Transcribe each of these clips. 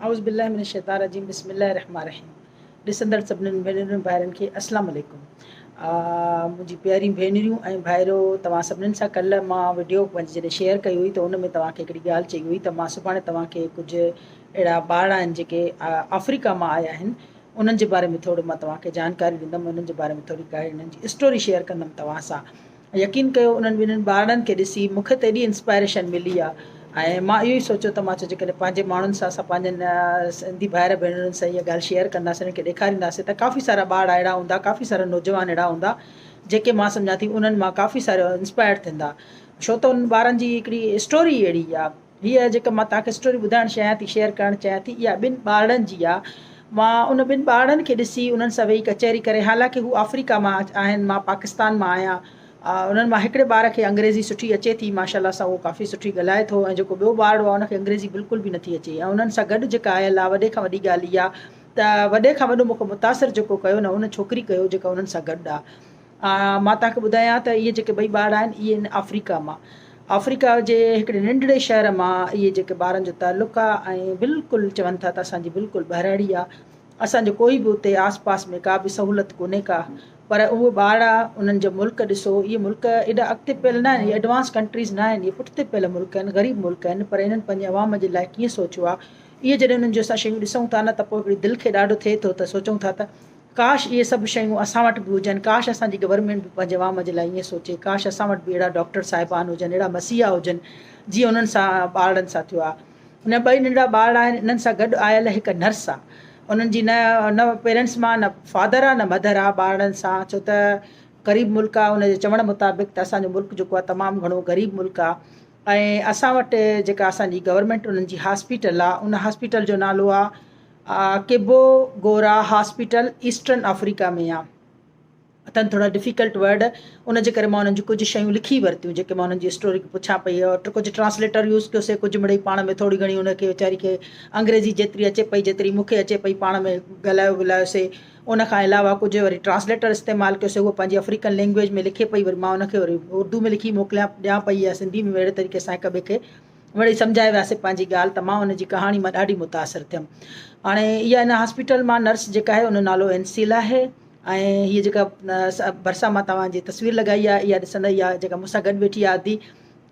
اعوذ بالله من الشيطان الرجيم بسم الله الرحمن الرحيم ڏسندڙ سڀنن ڀينرن ڀائرن کي السلام عليڪم منهنجي پياري ڀينريون ۽ ڀائرو توهان سڀنن سان ڪلهه مان وڊيو پنهنجي جڏهن شيئر ڪئي هئي ته ان ۾ توهان کي هڪڙي ڳالهه چئي هئي ته مان سڀاڻي توهان کي ڪجهه اهڙا ٻارڙا آهن جيڪي آفريڪا مان آيا آهن انهن جي باري ۾ ٿورو مان توهان کي جانڪاري ڏيندم انهن جي باري ۾ ٿوري ڪا انهن جي اسٽوري شيئر ڪندم توهان سان يقين ڪيو انهن ٻنهن ٻارڙن کي ڏسي مون کي ته ايڏي انسپائريشن ملي آ ۽ مان اهو ئي سوچيو ته مان چيو جيڪڏهن پنهنجي ماڻهن سان اسان پنهنجن سنڌي ڀائر ڀينرن سان اها ڳالهه شيئر ڪنداسين انهن کي ڏيکارينداسين ته ڪافي سارا ٻارڙا اهڙا هوندا ڪافي سارا نوجوان اهڙا هوندا جيڪي مان سمجهان ٿي انهن مان ڪافي سارا انسپائرڊ ٿيندا ڇو ته انهن ٻارن جي هڪڙي اسٽوري اهڙي آ هيء جيڪا مان توهان کي اسٽوري ٻڌائڻ چاهيان ٿي، شيئر ڪرڻ چاهيان ٿي، اها ٻن ٻارڙن جي آ. مان ان ٻن ٻارڙن کي ڏسي، انهن سان ويهي ڪچهري ڪري، حالانڪه هو آفريڪا مان آهن، مان پاڪستان مان آهيان. انهن مان هڪڙي ٻار کي انگريزي سٺي اچي ٿي، ماشاء الله سان اهو ڪافي سٺي ڳالهائي ٿو ۽ جيڪو ٻيو ٻارڙو آ، ان کي انگريزي بلڪل به نٿي اچي ۽ انهن سان گڏ جيڪا آيل آ، وڏي کان وڏي ڳالهه اها ته وڏي کان وڏو مون کي متاثر جيڪو ڪيو نه ان ڇوڪري ڪيو جيڪا انهن سان گڏ آ. مان توهان کي ٻڌايان ته اهي جيڪي ٻئي ٻار آهن اهي آهن آفريڪا مان. آفريڪا جي هڪڙي ننڍڙي شهر مان اهي جيڪي ٻارن جو تعلق آ ۽ بلڪل چون ٿا ته اسان جي بلڪل ٻهراڙي آ. اسان جو ڪوئي به اتي آس پاس ۾ ڪا به سهولت ڪونهي ڪا. پر اهي ٻارڙا انهن جو ملڪ ڏسو اهي ملڪ ايڏا اڳتي پيل نه آهن اهي ايڊوانس ڪنٽريز نه آهن اهي پٺتي پيل ملڪ آهن غريب ملڪ آهن پر انهن پنهنجي عوام جي لاء ڪيئن سوچيو آ اهي جڏهن انهن جون اسان شيون ڏسون ٿا نه ته پوء هڪڙي دل کي ڏاڍو ٿئي ٿو ته سوچون ٿا ته ڪاش اهي سڀ شيون اسان وٽ به هجن، ڪاش اسان جي گورنمينٽ به پنهنجي عوام جي لاء ائين سوچي، ڪاش اسان وٽ به اهڙا ڊاڪٽر صاحبان هجن، اهڙا مسيحا هجن، جيئن انهن سان ٻارڙن سان ٿيو آهي. هن ٻئي ننڍڙا ٻارڙا آهن، انهن سان گڏ آيل هڪ نرس آهي. انهن جي نه نه پيرنٽس مان نه فادر آهي نه مدر آهي ٻارڙن سان، ڇو ته غريب ملڪ آهي، ان جي چوڻ مطابق ته اسان جو ملڪ جيڪو آهي تمام گهڻو غريب ملڪ آهي ۽ اسان وٽ جيڪا اسان جي گورنمينٽ انهن جي هاسپيٽل آهي، ان هاسپيٽل جو نالو آهي ڪيبو گورا هاسپيٽل ايسٽرن آفريڪا ۾ آ. اٿن ٿورا ڊفيڪلٽ ورڊ ان جي ڪري مان انهن جون ڪجهه شيون لکي ورتيون جيڪي مان انهن جي اسٽوري کي پڇان پئي ڪجهه ٽرانسليٽر يوز ڪيوسي ڪجهه مڙئي پاڻ ۾ ٿوري گهڻي ان کي ويچاري کي انگريزي جيتري اچي پئي جيتري مون کي اچي پئي پاڻ ۾ ڳالهايو ٻولايوسي ان کان علاوه ڪجهه وري ٽرانسليٽر استعمال ڪيوسي هوء پنهنجي آفريڪن لينگويج ۾ لکي پئي وري مان ان کي وري اردو ۾ لکي موڪليان ڏيان پئي يا سنڌي ۾ اهڙي طريقي سان هڪ ٻئي کي وري سمجهائي وياسين پنهنجي ڳالهه ته مان ان جي ڪهاڻي مان ڏاڍي متاثر ٿيم. هاڻي اها ان هاسپيٽل مان نرس جيڪا آهي ان جو نالو اينسيل آهي ۽ هيء جيڪا ڀرسان مان توهان جي تصوير لڳائي آهي اها ڏسندا اها جيڪا مون سان گڏ ويٺي آهي ادي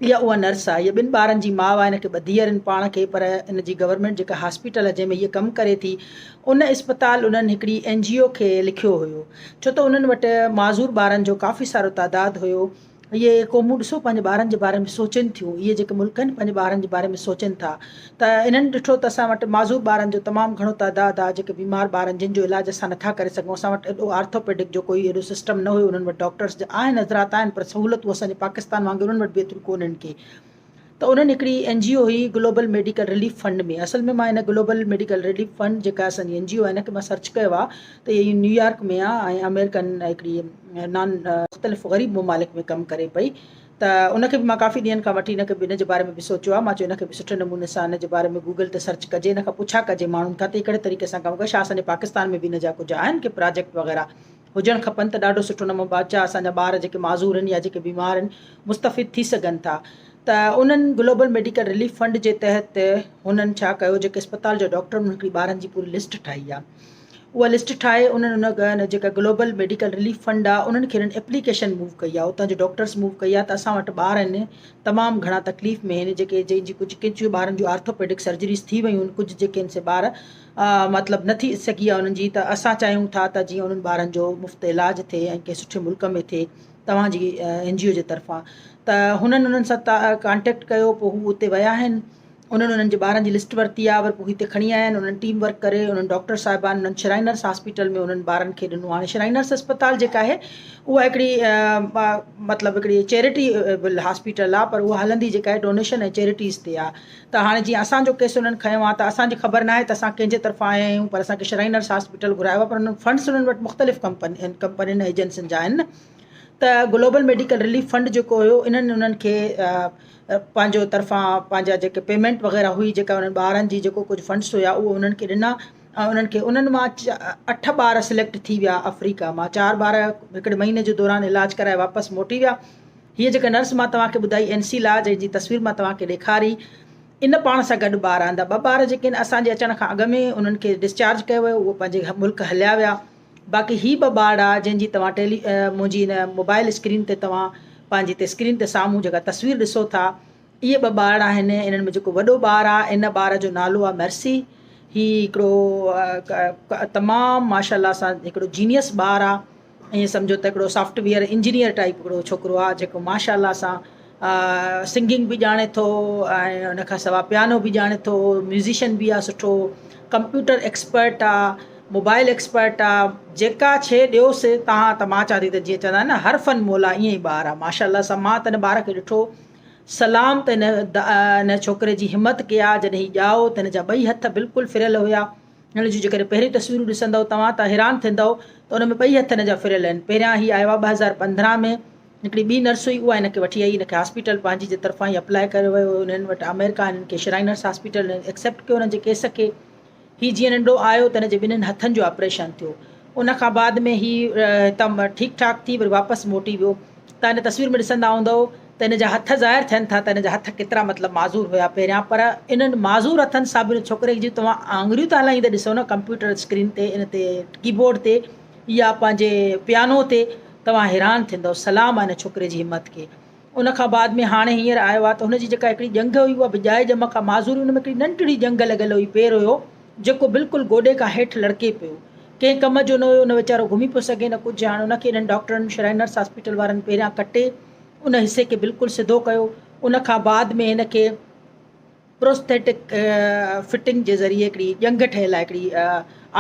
اها اها نرس آهي. هيء ٻن ٻارن جي ماء آهي هن کي ٻه ڌيئر آهن پاڻ کي پر ان جي گورنمينٽ جيڪا هاسپيٽل آهي جنهن ۾ هيء ڪم ڪري ٿي ان اسپتال انهن هڪڙي اين جي او کي لکيو هيو ڇو ته انهن وٽ معذور ٻارن جو ڪافي سارو تعداد هيو. اهي قومون ڏسو پنهنجي ٻارن جي باري ۾ سوچين ٿيون اهي جيڪي ملڪ آهن پنهنجي ٻارن جي باري ۾ سوچين ٿا ته انهن ڏٺو ته اسان وٽ معذور ٻارن جو تمام گهڻو تعداد آهي جيڪي بيمار ٻارن جن جو علاج اسان نٿا ڪري سگهون اسان وٽ ايڏو آرٿوپيڊڪ جو ڪوئي ايڏو سسٽم نه هيو انهن وٽ ڊاڪٽرس آهن حضرات آهن پر سهولتون اسان جي پاڪستان وانگر انهن وٽ به ايتريون ڪونهن ڪي ته انهن هڪڙي اين جي او هئي گلوبل ميڊيڪل رليف فنڊ ۾ اصل ۾ مان ان گلوبل ميڊيڪل رليف فنڊ جيڪا اسان جي اين جي او آهي ان کي مان سرچ ڪيو آهي ته اها نيويارڪ ۾ آهي ۽ آمريڪن هڪڙي نان مختلف غريب ممالڪ ۾ ڪم ڪري پئي ته ان کي به مان ڪافي ڏينهن کان وٺي ان کي به ان جي باري ۾ به سوچيو آهي مان چيو ان کي به سٺي نموني سان ان جي باري ۾ گوگل تي سرچ ڪجي ان کان پڇا ڪجي ماڻهن کان ته ڪهڙي طريقي سان ڪم ڪري ڇا اسان جي پاڪستان ۾ به ان جا ڪجهه آهن ڪي پراجيڪٽ وغيره هجڻ کپن ته ڏاڍو سٺو نمو بادشاهه اسان جا ٻار جيڪي معذور آهن يا جيڪي بيمار آهن مستفيد ٿي سگهن ٿا ته انهن گلوبل ميڊيڪل رليف فنڊ جي تحت هنن ڇا ڪيو جيڪي اسپتال جا ڊاڪٽر انهن هڪڙي ٻارن جي پوري لسٽ ٺاهي آهي اها لسٽ ٺاهي انهن ان جيڪا گلوبل ميڊيڪل رليف فنڊ آهي انهن کي انهن ايپليڪيشن موو ڪئي آهي اتان جي ڊاڪٽرس موو ڪئي آهي ته اسان وٽ ٻار آهن تمام گهڻا تڪليف ۾ آهن جيڪي جنهن جي ڪجهه ڪجهه ٻارن جون آرٿوپيڊڪ سرجريز ٿي ويون آهن ڪجهه جيڪي آهن سي ٻار مطلب نه ٿي سگهي آهي انهن جي ته اسان چاهيون ٿا ته جيئن انهن ٻارن جو مفت علاج ٿئي ۽ ڪنهن سٺي ملڪ ۾ ٿئي توهان جي اين جي او جي طرفان ته هنن انهن سان ڪانٽيڪٽ ڪيو پوء هو اتي ويا آهن انهن انهن جي ٻارن جي لسٽ ورتي آهي وري پوء هتي کڻي آيا آهن انهن ٽيم ورڪ ڪري انهن ڊاڪٽر صاحبان انهن شرائنرس هاسپيٽل ۾ انهن ٻارن کي ڏنو هاڻي شرائنرس اسپتال جيڪا آهي اها هڪڙي مطلب هڪڙي چيرٽي هاسپيٽل آهي پر اها هلندي جيڪا آهي ڊونيشن ۽ چيرٽيز تي آهي ته هاڻي جيئن اسان جو ڪيس انهن کنيو آهي ته اسان جي خبر ناهي ته اسان ڪنهن جي طرفان آيا آهيون پر اسان کي شرائنرس هاسپيٽل گهرايو آهي پر انهن فنڊس انهن وٽ مختلف ڪمپنين ڪمپنين ايجنسين جا آهن ته گلوبل ميڊيڪل رليف فنڊ جيڪو هيو انهن انهن کي پنهنجو طرفان پنهنجا جيڪي پيمينٽ وغيره هئي جيڪا انهن ٻارن جي جيڪو ڪجهه فنڊس هيا اهو انهن کي ڏنا ۽ انهن کي انهن مان اٺ ٻار سليڪٽ ٿي ويا آفريڪا مان چار ٻار هڪڙي مهيني جي دوران علاج ڪرائي واپس موٽي ويا هيء جيڪا نرس مان توهان کي ٻڌائي اين سي لا جنهن جي تصوير مان توهان کي ڏيکاري ان پاڻ سان گڏ ٻار آندا. ٻه ٻار جيڪي آهن اسان جي اچڻ کان اڳ ۾ انهن کي ڊسچارج ڪيو ويو اهي پنهنجي ملڪ هليا ويا. باقي هي ٻه ٻارڙا جنهن جي توهان ٽيلي منهنجي هن موبائل اسڪرين تي توهان پنهنجي تي اسڪرين تي سامهون جيڪا تصوير ڏسو ٿا اهي ٻه ٻارڙا آهن انهن ۾ جيڪو وڏو ٻار آهي ان ٻار جو نالو آهي مرسي هي هڪڙو تمام ماشاء الله سان هڪڙو جينيس ٻار آهي ائين سمجهو ته هڪڙو سافٽ ويئر انجنيئر ٽائيپ هڪڙو ڇوڪرو آهي جيڪو ماشاء الله سان سنگنگ به ڄاڻي ٿو ۽ ان کان سواء پيانو به ڄاڻي ٿو ميوزيشن به آهي سٺو ڪمپيوٽر ايڪسپرٽ آهي موبائل ايڪسپرٽ آ جيڪا ڇي ڏيوس تان ته مان چوان ٿي ته جيئن چوندا آهن نه هر فن مولا ائين ئي ٻار آ ماشاء الله سان مان ته ان ٻار کي ڏٺو سلام ته ان ان ڇوڪري جي همت ڪئي آ جڏهن هي ڄائو ته هن جا ٻئي هٿ بلڪل ڦريل هيا هن جون جيڪڏهن پهريون تصويرون ڏسندؤ توهان ته حيران ٿيندؤ ته ان ۾ ٻئي هٿ هن جا ڦريل آهن پهريان هي آيو آ 2015 ۾ هڪڙي ٻي نرس هئي اها هن کي وٺي آئي هن کي هاسپيٽل پنهنجي جي طرفان ئي اپلاء ڪيو ويو هنن وٽ آمريڪا هنن کي شرائنرس هاسپيٽل ايڪسيپٽ ڪيو هنن جي ڪيس کي هي جيئن ننڍو آيو ته هن جي ٻنهين هٿن جو آپريشن ٿيو. ان کان بعد ۾ هي هتان ٺيڪ ٺاڪ ٿي وري واپس موٽي ويو. توهان هن تصوير ۾ ڏسندا هوندؤ ته هن جا هٿ ظاهر ٿين ٿا ته هن جا هٿ ڪيترا مطلب معذور هيا پهريان پر انهن معذور هٿن سان به ان ڇوڪري جون توهان آڱريون ٿا هلائيندي ڏسو نه ڪمپيوٽر اسڪرين تي ان تي ڪيبورڊ تي يا پنهنجي پيانو تي توهان حيران ٿيندؤ. سلام آهي ان ڇوڪري جي همت کي. ان کان بعد ۾ هاڻي هينئر آيو آهي ته هن جي جيڪا هڪڙي ڄنگهه هئي اها به ڄائي ڄم کان معذور هئي ان ۾ هڪڙي ننڍڙي ڄنگهه لڳل هئي پير هيو جيڪو بلڪل گوڏي کان هيٺ لڙڪي پيو ڪنهن ڪم جو نه هيو نه ويچارو گهمي پيو سگهي نه ڪجهه هاڻي ان کي انهن ڊاڪٽرن شرائنرس هاسپيٽل وارن پهريان ڪٽي ان حصي کي بلڪل سڌو ڪيو ان کان بعد ۾ هن کي پروسٿيٽڪ فٽنگ جي ذريعي هڪڙي ڄنگهه ٺهيل آهي هڪڙي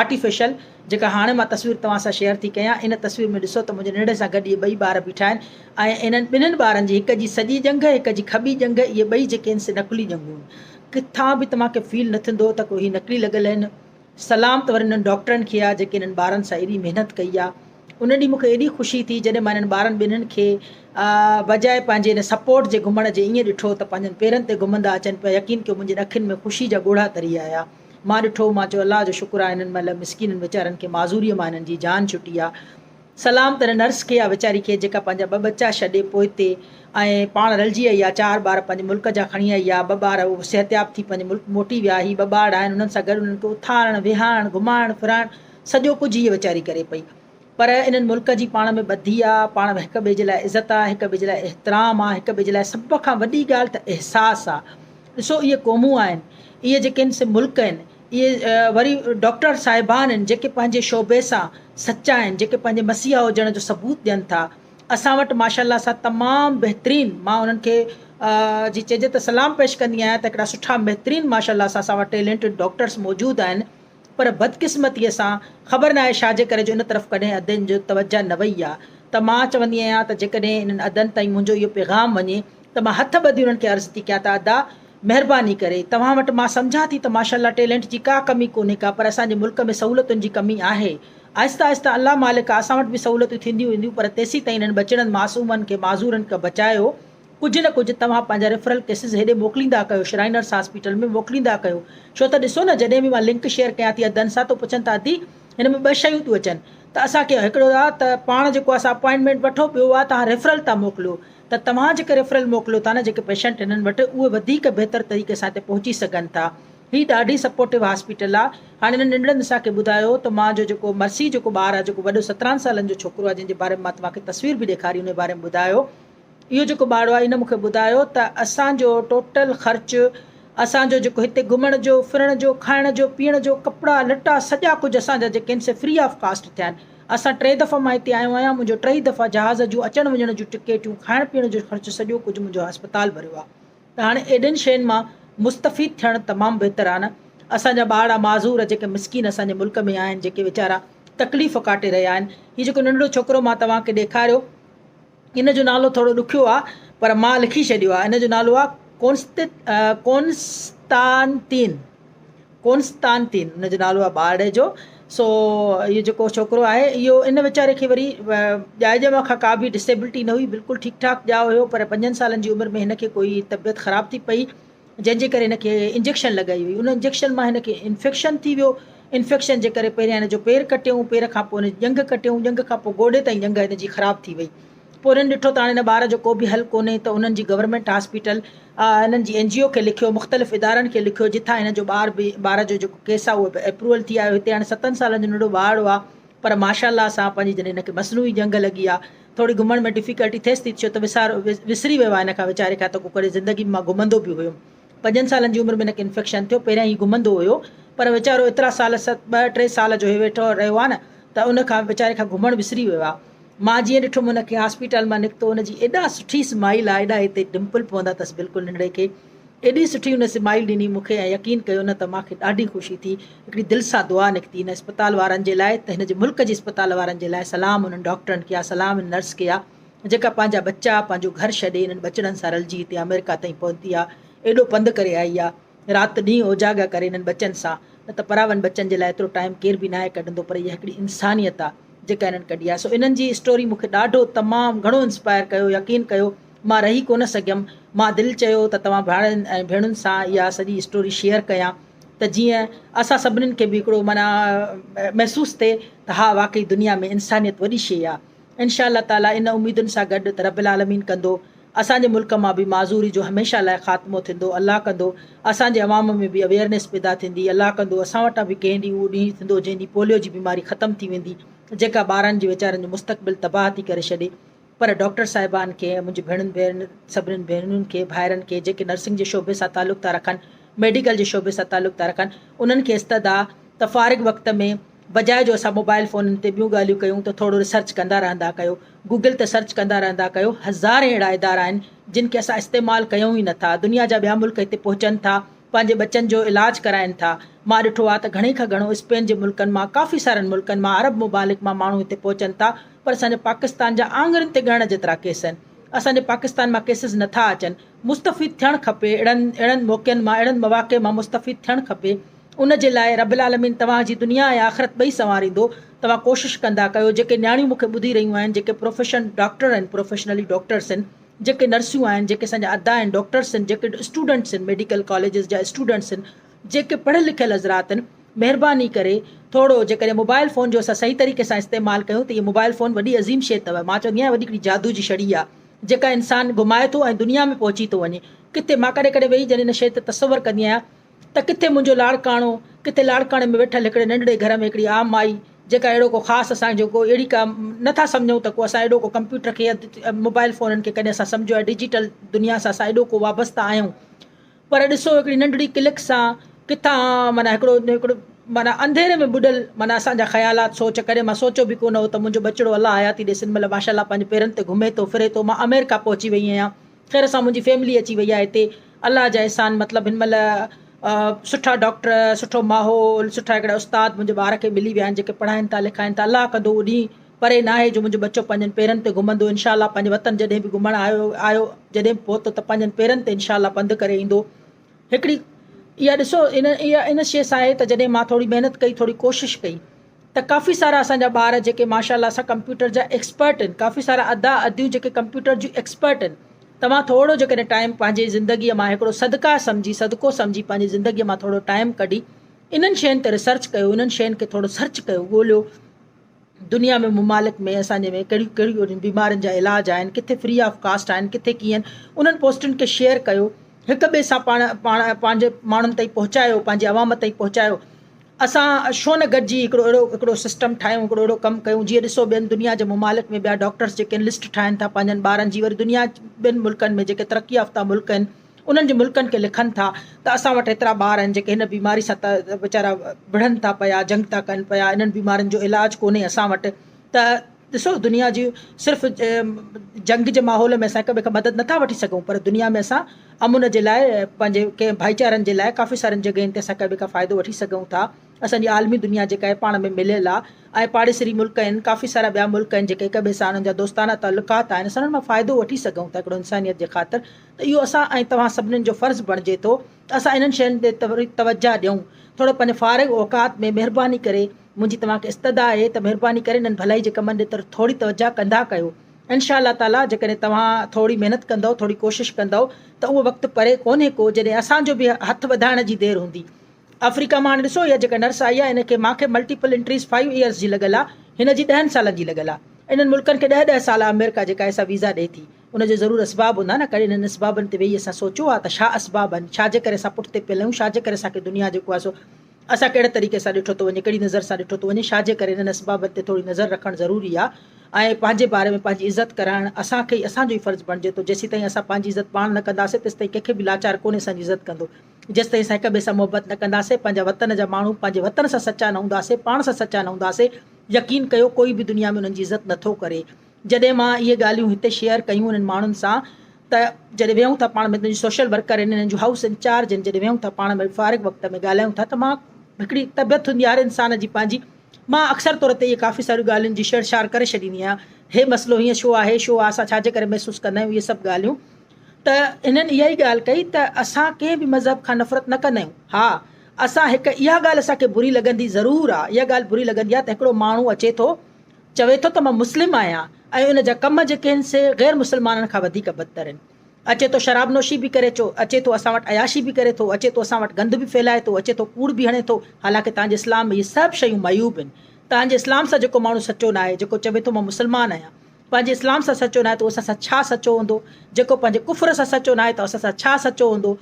آرٽيفيشل جيڪا هاڻي مان تصوير توهان سان شيئر ٿي ڪيان ان تصوير ۾ ڏسو ته منهنجي ننڍڙي سان گڏ اهي ٻئي ٻار بيٺا آهن ۽ انهن ٻنهين ٻارن جي هڪ جي سڄي ڄنگهه هڪ جي کٻي ڄنگهه اهي ٻئي جيڪي آهن سي نقلي ڄنگهون آهن ڪٿان به توهان کي فيل نه ٿيندو ته ڪو هي نقلي لڳل آهن سلام ته وري انهن ڊاڪٽرن کي آ جيڪي انهن ٻارن سان ايڏي محنت ڪئي آ. ان ڏينهن مون کي ايڏي خوشي ٿي جڏهن مان انهن ٻارن ٻنهين کي بجاء پنهنجي ان سپورٽ جي گهمڻ جي ائين ڏٺو ته پنهنجن پيرن تي گهمندا اچن پيا يقين ڪيو منهنجين اکين ۾ خوشي جا ڳوڙها تري آيا. مان ڏٺو مان چيو الله جو شڪر آ انهن مهل مسڪينن ويچارن کي معذوريء مان انهن جي جان ڇٽي آ. سلام ته ان نرس کي يا ويچاري کي جيڪا پنهنجا ٻه ٻچا ڇڏي پوئتي ۽ پاڻ رلجي آئي آ، چار ٻار پنهنجي ملڪ جا کڻي آئي آ، ٻه ٻار اهي صحتياب ٿي پنهنجي ملڪ موٽي ويا، هي ٻه ٻارڙا آهن انهن سان گڏ انهن کي اٿارڻ، ويهارڻ، گهمائڻ ڦرائڻ سڄو ڪجهه هيء ويچاري ڪري پئي. پر انهن ملڪ جي پاڻ ۾ ٻڌي آ، پاڻ ۾ هڪ ٻئي جي لاء عزت آ، هڪ ٻئي جي لاء احترام آ، هڪ ٻئي جي لاء سڀ کان وڏي ڳالهه ته احساس آ. ڏسو اهي قومون آهن، اهي جيڪي آهن سي ملڪ آهن، اهي وري ڊاڪٽر صاحبان آهن جيڪي پنهنجي شعبي سان سچا آهن جيڪي پنهنجي مسيحا هجڻ جو ثبوت ڏين ٿا اسان وٽ ماشاء الله سان تمام بهترين مان انهن کي جي چئجي ته سلام پيش ڪندي آهيان ته هڪڙا سٺا بهترين ماشاء الله سان اسان وٽ ٽيلنٽيڊ ڊاڪٽرس موجود آهن پر بدقسمتي سان خبر ناهي ڇا جي ڪري جو ان طرف ڪڏهن ادين جو توجه نه وئي آهي ته مان چوندي آهيان ته جيڪڏهن انهن ادن تائين منهنجو اهو پيغام وڃي ته مان هٿ ٻڌي انهن کي عرض ٿي ڪيان ته ادا مهرباني ڪري توهان وٽ مان سمجهان ٿي ته ماشاءالله ٽيلنٽ جي ڪا ڪمي ڪونهي ڪا پر اسان جي ملڪ ۾ سهولتن جي ڪمي آهي آهسته آهسته الله مالڪ آ اسان وٽ به سهولتون ٿينديون وينديون پر تيسين تائين انهن ٻچڙن معصومن کي معذورن کي بچايو ڪجهه نه ڪجهه توهان پنهنجا ريفرل ڪيسز هيڏي موڪليندا ڪيو شرائنرس هاسپيٽل ۾ موڪليندا ڪيو ڇو ته ڏسو نه جڏهن به مان لنڪ شيئر ڪيان ٿي ادن سان ته پڇن ٿا ادي هن ۾ ٻه شيون ٿيون اچن ته اسان کي هڪڙو آ ته پاڻ جيڪو آ سا اپوائنٽمينٽ وٺو ٻيو آ توهان ريفرل ٿا موڪليو ته توهان جيڪي ريفرل موڪليو ٿا نه جيڪي پيشنٽ هنن وٽ اهي وڌيڪ بهتر طريقي سان هتي پهچي سگهن ٿا هي ڏاڍي سپورٽو هاسپيٽل آ هاڻي هنن ننڍڙن اسان کي ٻڌايو ته مان جو جيڪو مرسي جيڪو ٻار آ جيڪو وڏو 17 سالن جو ڇوڪرو آ جنهن جي باري ۾ مان توهان کي تصوير به ڏيکاري ان باري ۾ ٻڌايو اهو جيڪو ٻارڙو آ ان مون کي ٻڌايو ته اسان جو ٽوٽل خرچ اسان جو جيڪو هتي گهمڻ جو ڦرڻ جو کائڻ جو پيئڻ جو ڪپڙا لٽا سڄا ڪجهه اسان جا جيڪي آهن سي فري آف ڪاسٽ ٿيا آهن اسان ٽي دفعا مان هتي آيو آهيان، منهنجو ٽئي دفعا جهاز جون اچڻ وڃڻ جون ٽڪيٽيون، کائڻ پيئڻ جو خرچ سڄو ڪجهه منهنجو اسپتال ڀريو آهي ته هاڻي ايڏين شين مان مستفيد ٿيڻ تمام بهتر آهي نه. اسان جا ٻارڙا معذور جيڪي مسڪين اسان جي ملڪ ۾ آهن جيڪي ويچارا تڪليف ڪاٽي رهيا آهن. هي جيڪو ننڍڙو ڇوڪرو مان توهان کي ڏيکاريو ان جو نالو ٿورو ڏکيو آهي پر مان لکي ڇڏيو آهي ان جو نالو آهي ڪونستانتين. ڪونستانتين ان جو نالو آهي ٻارڙي جو سو اهو جيڪو ڇوڪرو آهي اهو ان ويچاري کي وري ڄائي ڄم کان ڪا به ڊسيبلٽي نه هئي بلڪل ٺيڪ ٺاڪ ڄائو هيو پر پنجن سالن جي عمر ۾ هن کي ڪوئي طبيعت خراب ٿي پئي جنهن جي ڪري هن کي انجيڪشن لڳائي وئي ان انجيڪشن مان هن کي انفيڪشن ٿي ويو انفيڪشن جي ڪري پهريان هن جو پير ڪٽيائون پير کان پوء هن جي ڄنگهه ڪٽيائون ڄنگهه کان پوء گوڏي تائين ڄنگهه هن جي خراب ٿي وئي. پوء انهن ڏٺو ته هاڻي هن ٻار جو ڪو به حل ڪونهي ته انهن جي گورنمينٽ هاسپيٽل انهن جي اين جي او کي لکيو مختلف ادارن کي لکيو جتان هن جو ٻار به ٻار جو جيڪو ڪيس آهي اهو به اپروول ٿي آيو هتي هاڻي ستن سالن جو ننڍڙو ٻارڙو آهي پر ماشاء الله سان پنهنجي جڏهن هن کي مصنوعي ڄنگهه لڳي آهي ٿوري گهمڻ ۾ ڊفيڪلٽي ٿيس ٿي ڇو ته وسار وسري ويو آهي هن کان ويچاري کان ته ڪو ڪڏهن زندگي ۾ مان گهمندو به هيم پنجن سالن جي عمر ۾ هن کي انفيڪشن ٿيو پهريان هي گهمندو هيو پر ويچارو ايترا سال ست ٻه ٽي سال جو هي ويٺو رهيو آهي نه ته ان کان ويچاري کان گهمڻ وسري ويو آهي مان جيئن ڏٺم ان کي هاسپيٽل مان نڪتو ان جي ايڏا سٺي سمائيل آ ايڏا هتي ڊمپل پوندا اٿس بلڪل ننڍڙي کي ايڏي سٺي ان سمائيل ڏني مون کي ۽ يقين ڪيو نه ته مان کي ڏاڍي خوشي ٿي هڪڙي دل سان دعا نڪتي ان اسپتال وارن جي لاء ته هن جي ملڪ جي اسپتال وارن جي لاء سلام انهن ڊاڪٽرن کي آ سلام ان نرس کي آ جيڪا پنهنجا ٻچا پنهنجو گهر ڇڏي انهن ٻچڙن سان رلجي هتي آمريڪا تائين پهتي آ ايڏو پنڌ ڪري آئي آ رات ڏينهن اوجاڳا ڪري انهن ٻچن سان نه ته پراون ٻچن جي لاء ايترو ٽائيم ڪير به ناهي ڪڍندو پر اها هڪڙي انسانيت آ جيڪا انهن ڪڍي آهي سو انهن جي اسٽوري مون کي ڏاڍو تمام گهڻو انسپائر ڪيو يقين ڪيو مان رهي ڪونه سگهيم مان دل چيو ته توهان ڀائرن ۽ ڀيڻن سان اها سڄي اسٽوري شيئر ڪيان ته جيئن اسان سڀنين کي به هڪڙو معنيٰ محسوس ٿئي ته ها واقعي دنيا ۾ انسانيت وڏي شيء آهي انشاء الله تعالي ان اميدن سان گڏ ته رب العالمين ڪندو اسان جي ملڪ مان به معذوري جو هميشه لاء خاتمو ٿيندو الله ڪندو اسان جي عوام ۾ به اويئرنيس پيدا ٿيندي الله ڪندو اسان وٽان به ڪنهن ڏينهن اهو ڏينهن ٿيندو جنهن ڏينهن پوليو جي بيماري ختم ٿي ويندي جيڪا ٻارن جي ويچارن جو مستقبل تباهه ٿي ڪري ڇڏي پر ڊاڪٽر صاحبان کي ۽ منهنجي ڀيڻن ڀيڻ سڀنين ڀينرن کي ڀائرن کي جيڪي نرسنگ جي شعبي سان تعلق ٿا رکن ميڊيڪل جي شعبي سان تعلق ٿا رکن انهن کي استدعا ته فارغ وقت ۾ بجاء جو اسان موبائل فونن تي ٻيون ڳالهيون ڪيون ته ٿورو ريسرچ ڪندا رهندا ڪيو گوگل تي سرچ ڪندا رهندا ڪيو هزارين اهڙا ادارا آهن جن کي اسان استعمال ڪيون ئي نٿا دنيا جا ٻيا ملڪ هتي پهچن ٿا پنهنجي ٻچن جو علاج ڪرائين ٿا مان ڏٺو آهي ته گهڻي کان گهڻو اسپين جي ملڪن مان ڪافي سارن ملڪن مان عرب ممالڪ مان ماڻهو هتي پهچن ٿا پر اسان جي پاڪستان جا آڱرين تي ڳڻڻ جيترا ڪيس آهن اسان جي پاڪستان مان ڪيسز نٿا اچن مستفيد ٿيڻ کپي اهڙن اهڙن موقعن مان اهڙن مواقع مان مستفيد ٿيڻ کپي ان جي لاء رب العالمين توهان جي دنيا ۽ آخرت ٻئي سنواريندو توهان ڪوشش ڪندا ڪيو جيڪي نياڻيون مون کي ٻڌي رهيون آهن جيڪي پروفيشن ڊاڪٽر آهن پروفيشنلي ڊاڪٽرس آهن جيڪي نرسيون آهن جيڪي اسان جا ادا آهن ڊاڪٽرس آهن جيڪي اسٽوڊنٽس آهن ميڊيڪل ڪاليجز جا اسٽوڊنٽس آهن جيڪي پڙهيل لکيل حضرات آهن مهرباني ڪري ٿورو جيڪڏهن موبائل فون جو اسان صحيح طريقي سان استعمال ڪيون ته اهي موبائل فون وڏي عظيم شيء اٿو مان چوندي آهيان وڏي هڪڙي جادو جي ڇڙي آهي جيڪا انسان گهمائي ٿو ۽ دنيا ۾ پهچي ٿو وڃي ڪٿي مان ڪڏهن ڪڏهن ويهي جڏهن ان شيء تي تصور ڪندي آهيان ته ڪٿي منهنجو لاڙڪاڻو، ڪٿي لاڙڪاڻي ۾ ويٺل هڪڙي ننڍڙي گهر ۾ هڪڙي عام مائي، جيڪا اهڙو ڪو خاص اسان جو ڪو اهڙي ڪا نه ٿا سمجهون ته ڪو اسان اهڙو ڪو ڪمپيوٽر کي يا موبائل فونن کي ڪڏهن اسان سمجهيو آهي ڊجيٽل دنيا سان اسان ايڏو ڪو وابسته آهيون پر ڏسو هڪڙي ننڍڙي ڪلڪ سان ڪٿان معنيٰ هڪڙو هڪڙو معنيٰ انڌيري ۾ ٻڏل معنيٰ اسان جا خيالات سوچ ڪڏهن مان سوچيو به ڪونه هو ته منهنجو ٻچڙو الله حياتي ڏيس هن مهل ماشاء الله پنهنجي پيرن تي گهمي ٿو ڦري ٿو مان آمريڪا پهچي وئي آهيان خير سان منهنجي فيملي اچي وئي آهي هتي الله جا احسان مطلب هن مهل سٺا ڊاڪٽر سٺو ماحول سٺا هڪڙا استاد منهنجي ٻار کي ملي ويا آهن جيڪي پڙهائن ٿا لکائن ٿا الله ڪندو اهو ڏينهن پري ناهي جو منهنجو ٻچو پنهنجن پيرن تي گهمندو انشاء الله پنهنجي وطن جڏهن به گهمڻ آيو آيو جڏهن به پهتو ته پنهنجن پيرن تي انشاء الله پنڌ ڪري ايندو هڪڙي اها ڏسو ان اها ان شيء سان آهي ته جڏهن مان ٿوري محنت ڪئي ٿوري ڪوشش ڪئي ته ڪافي سارا اسان جا ٻار جيڪي ماشاء الله سان ڪمپيوٽر جا ايڪسپرٽ آهن ڪافي سارا ادا اديون جيڪي ڪمپيوٽر جون ايڪسپرٽ آهن توهان ٿورو جيڪڏهن ٽائيم پنهنجي زندگي مان هڪڙو صدقه سمجهي صدقو سمجهي پنهنجي زندگي مان ٿورو ٽائيم ڪڍي انهن شين تي ريسرچ ڪيو انهن شين کي ٿورو سرچ ڪيو ڳوليو دنيا ۾ ممالڪ ۾ اسان جي ۾ ڪهڙيون ڪهڙيون بيمارين جا علاج آهن ڪٿي فري آف ڪاسٽ آهن ڪٿي ڪيئن انهن پوسٽن کي شيئر ڪيو هڪ ٻئي سان پاڻ پاڻ پنهنجي ماڻهن تائين پهچايو پنهنجي عوام تائين پهچايو اسان ڇو نه گڏجي هڪڙو اهڙو هڪڙو سسٽم ٺاهيون هڪڙو اهڙو ڪم ڪيون جيئن ڏسو ٻين دنيا جي ممالڪ ۾ ٻيا ڊاڪٽرس جيڪي آهن لسٽ ٺاهين ٿا پنهنجن ٻارن جي وري دنيا ٻين ملڪن ۾ جيڪي ترقي يافته ملڪ آهن انهن جي ملڪن کي لکن ٿا ته اسان وٽ هيترا ٻار آهن جيڪي هن بيماري سان ويچارا وڙهن ٿا پيا جنگ ٿا ڪن پيا انهن بيمارين جو علاج ڪونهي اسان وٽ ته ڏسو دنيا جي صرف جنگ جي ماحول ۾ اسان هڪ ٻئي کان مدد نٿا وٺي سگهون پر دنيا ۾ اسان امن جي لاء پنهنجي ڪنهن ڀائيچارن جي لاء ڪافي سارين جڳهين تي اسان هڪ ٻئي کان فائدو وٺي سگهون ٿا اسان جي عالمي دنيا جيڪا آهي پاڻ ۾ مليل آهي ۽ پاڙيسري ملڪ آهن ڪافي سارا ٻيا ملڪ آهن جيڪي هڪ ٻئي سان انهن جا دوستانه تعلقات آهن اسان انهن مان فائدو وٺي سگهون ٿا هڪڙو انسانيت جي خاطر ته اهو اسان ۽ توهان سڀنين جو فرض بڻجي ٿو ته اسان انهن شين تي توجه ڏيون ٿورو پنهنجي فارغ اوقات ۾ مهرباني ڪري منهنجي توهان کي استدعا آهي ته مهرباني ڪري انهن ڀلائي جي ڪمن ڏي ٿوري توجه ڪندا ڪيو. انشاء الله تعاليٰ جيڪڏهن توهان ٿوري محنت ڪندؤ، ٿوري ڪوشش ڪندؤ ته اهو وقت پري ڪونهي ڪو جڏهن اسان جو به هٿ وڌائڻ جي دير هوندي. آفريڪا مان هاڻي ڏسو اها جيڪا نرس آئي آهي ان کي مان کي ملٽيپل انٽريز فائيو ايئرز جي لڳل آهي هن جي ڏهن سالن جي لڳل آهي. انهن ملڪن کي ڏهه ڏهه سال آمريڪا جيڪا آهي سا ويزا ڏئي ٿي. ان جو ضرور اسباب هوندا نه. ڪڏهن انهن اسبابن تي ويهي اسان سوچيو آهي ته ڇا اسباب آهن؟ ڇا جي ڪري اسان پٺتي پيل آهيون؟ ڇا جي ڪري اسان کي دنيا جيڪو آهي سو اسان کي اهڙي طريقي سان ڏٺو ٿو وڃي؟ ڪهڙي نظر سان ڏٺو ٿو وڃي؟ ڇا جي ڪري انهن اسبابن تي ٿوري نظر رکڻ ضروري آهي ۽ پنهنجي باري ۾ پنهنجي عزت ڪرائڻ اسان کي ئي اسان جو ئي فرض بڻجي ٿو. جيسيتائين اسان پنهنجي عزت پاڻ نه ڪنداسين تيستائين ڪنهن کي به لاچار ڪونهي اسان جي عزت ڪندو. جيستائين اسان هڪ ٻئي سان محبت نه ڪنداسين، پنهنجا وطن جا ماڻهو پنهنجي وطن سان سچا نه هونداسين، پاڻ سان سچا نه هونداسين، يقين ڪيو ڪوئي به دنيا ۾ انهن جي عزت نه ٿو ڪري. جڏهن مان اهي ڳالهيون هتي شيئر ڪيون انهن ماڻهن سان ته جڏهن ويهون ٿا پاڻ ۾ تنهنجي سوشل ورڪر آهن انهن جون هائوس انچارج آهن جڏهن ويهون ٿا پاڻ ۾ فارغ وقت ۾ ڳالهايون ٿا ته مان هڪڙي طبيعت هوندي آهي هر انسان جي پنهنجي مان اڪثر طور تي اهي ڪافي ساريون ڳالهين جي ڇيڙ ڇاڙ ڪري ڇڏيندي آهيان هي مسئلو هيئن ڇو آهي ڇو آهي اسان ڇا جي ڪري محسوس ڪندا آهيون اهي سڀ ڳالهيون ته هنن اها ئي ڳالهه ڪئي ته اسان ڪنهن به مذهب کان نفرت نه ڪندا آهيون ها اسان هڪ اها ڳالهه اسان کي بري لڳندي ضرور آهي اها ڳالهه بري لڳندي آهي ته هڪڙو ماڻهو اچي ٿو چوي ٿو ته مان مسلم آهيان ۽ ان جا ڪم جيڪي آهن سي غير مسلمانن کان وڌيڪ بدتر آهن اچي ٿو شراب نوشي به ڪري ٿو اچي ٿو اسان وٽ عياشي به ڪري ٿو اچي ٿو اسان وٽ گند به ڦهلائي ٿو اچي ٿو ڪوڙ به هڻي ٿو حالانڪه توهان جي اسلام ۾ اهي سڀ شيون معيوب آهن توهان جي اسلام سان جيڪو ماڻهو سچو ناهي جيڪو چوي ٿو مان مسلمان آهيان پنهنجي اسلام سان سچو ناهي ته اسان سان ڇا سچو هوندو؟ جيڪو پنهنجي ڪفر سان سچو ناهي ته اسان سان ڇا سچو هوندو؟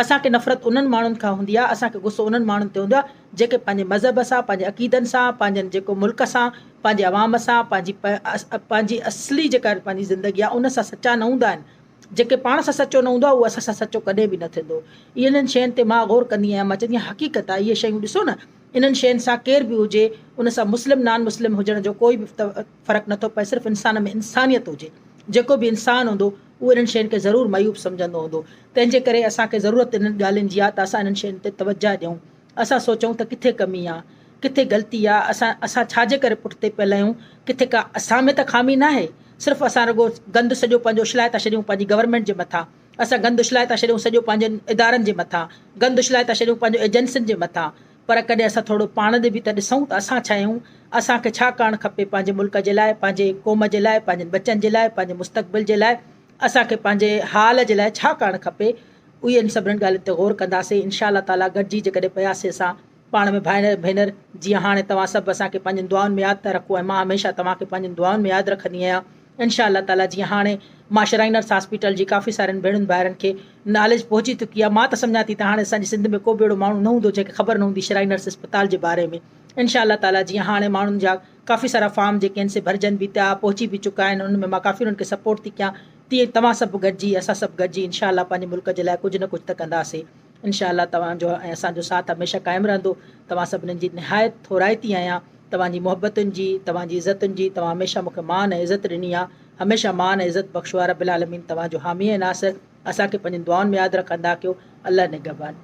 اسان کي نفرت انهن ماڻهن کان هوندي آهي، اسان کي غصو انهن ماڻهن تي هوندو آهي، جيڪي پنهنجي مذهب سان، پنهنجي عقيدن سان، پنهنجن جيڪو ملڪ سان، پنهنجي عوام سان، پنهنجي پنهنجي اصلي جيڪا پنهنجي زندگي آهي ان سان سچا نه هوندا آهن. جيڪي پاڻ سان سچو نه هوندو آهي اهو اسان سان سچو ڪڏهن به نه ٿيندو. انهن شين تي مان غور ڪندي آهيان، مان چوندي آهيان حقيقت آهي اهي شيون ڏسو نه انهن شين سان ڪير به هجي ان سان مسلم نان مسلم هجڻ جو ڪوئي به فرق نٿو پئي صرف انسان ۾ انسانيت هجي جيڪو به انسان هوندو اهو انهن شين کي ضرور معيوب سمجهندو هوندو تنهن جي ڪري اسان کي ضرورت انهن ڳالهين جي آهي ته اسان انهن شين تي توجه ڏيون اسان سوچون ته ڪٿي ڪمي آهي ڪٿي غلطي آهي اسان اسان ڇا جي ڪري پٺتي پيل آهيون ڪٿي ڪا اسان ۾ ته خامي ناهي صرف اسان رڳو گند سڄو پنهنجو اڇلائي ٿا ڇڏيون پنهنجي گورنمينٽ جي مٿان اسان گند اڇلائي ٿا ڇڏيون سڄو پنهنجن ادارن جي مٿان، گند اڇلائي ٿا ڇڏيون پنهنجو ايجنسين جي مٿان، پر ڪڏهن اسان ٿورو پاڻ ڏي به ته ڏسون ته اسان ڇا آهيون، اسان کي ڇا ڪرڻ کپي پنهنجي ملڪ جي لاء، پنهنجي قوم جي لاء، پنهنجن ٻچن جي لاء، پنهنجي مستقبل جي لاء، اسان کي پنهنجي حال جي لاء ڇا ڪرڻ کپي، اهي ان سڀنن ڳالهين تي غور ڪنداسين، انشاء الله تعاليٰ گڏجي جيڪڏهن پياسين اسان پاڻ ۾ ڀائر ڀينر جيئن هاڻي توهان سڀ اسان کي پنهنجين دعائن ۾ ياد ٿا رکو ۽ مان هميشه توهان کي پنهنجين دعائن ۾ ياد رکندي آهيان انشاء الله تعالي جيئن هاڻي مان شرائنرس هاسپيٽل جي ڪافي سارين ڀيڻن ڀائرن کي ناليج پهچي چڪي آهي مان ته سمجهان ٿي ته هاڻي اسان جي سنڌ ۾ ڪو به اهڙو ماڻهو نه هوندو جنهن کي خبر نه هوندي شرائنرس اسپتال جي باري ۾ انشاء الله تعالي جيئن هاڻي ماڻهن جا ڪافي سارا فارم جيڪي آهن سي ڀرجن به پيا پهچي به چڪا آهن انهن ۾ مان ڪافي انهن کي سپورٽ ٿي ڪيان تيئن توهان سڀ گڏجي اسان سڀ گڏجي انشاء الله پنهنجي ملڪ جي لاء ڪجهه نه ڪجهه ته ڪنداسين. انشاء الله توهان جو ۽ اسان جو ساٿ هميشه قائم رهندو. توهان سڀني جي نهايت ٿورائتي آهيان. توهان جي محبتن جي، توهان جي عزتن جي، توهان هميشه مون کي مان ۽ عزت ڏني آ. هميشه مان ۽ عزت بخشو يا رب العالمين توهان جو حامي ۽ ناصر. اسان کي پنهنجين دعائن ۾ ياد رکندا ڪيو. الله نگهبان.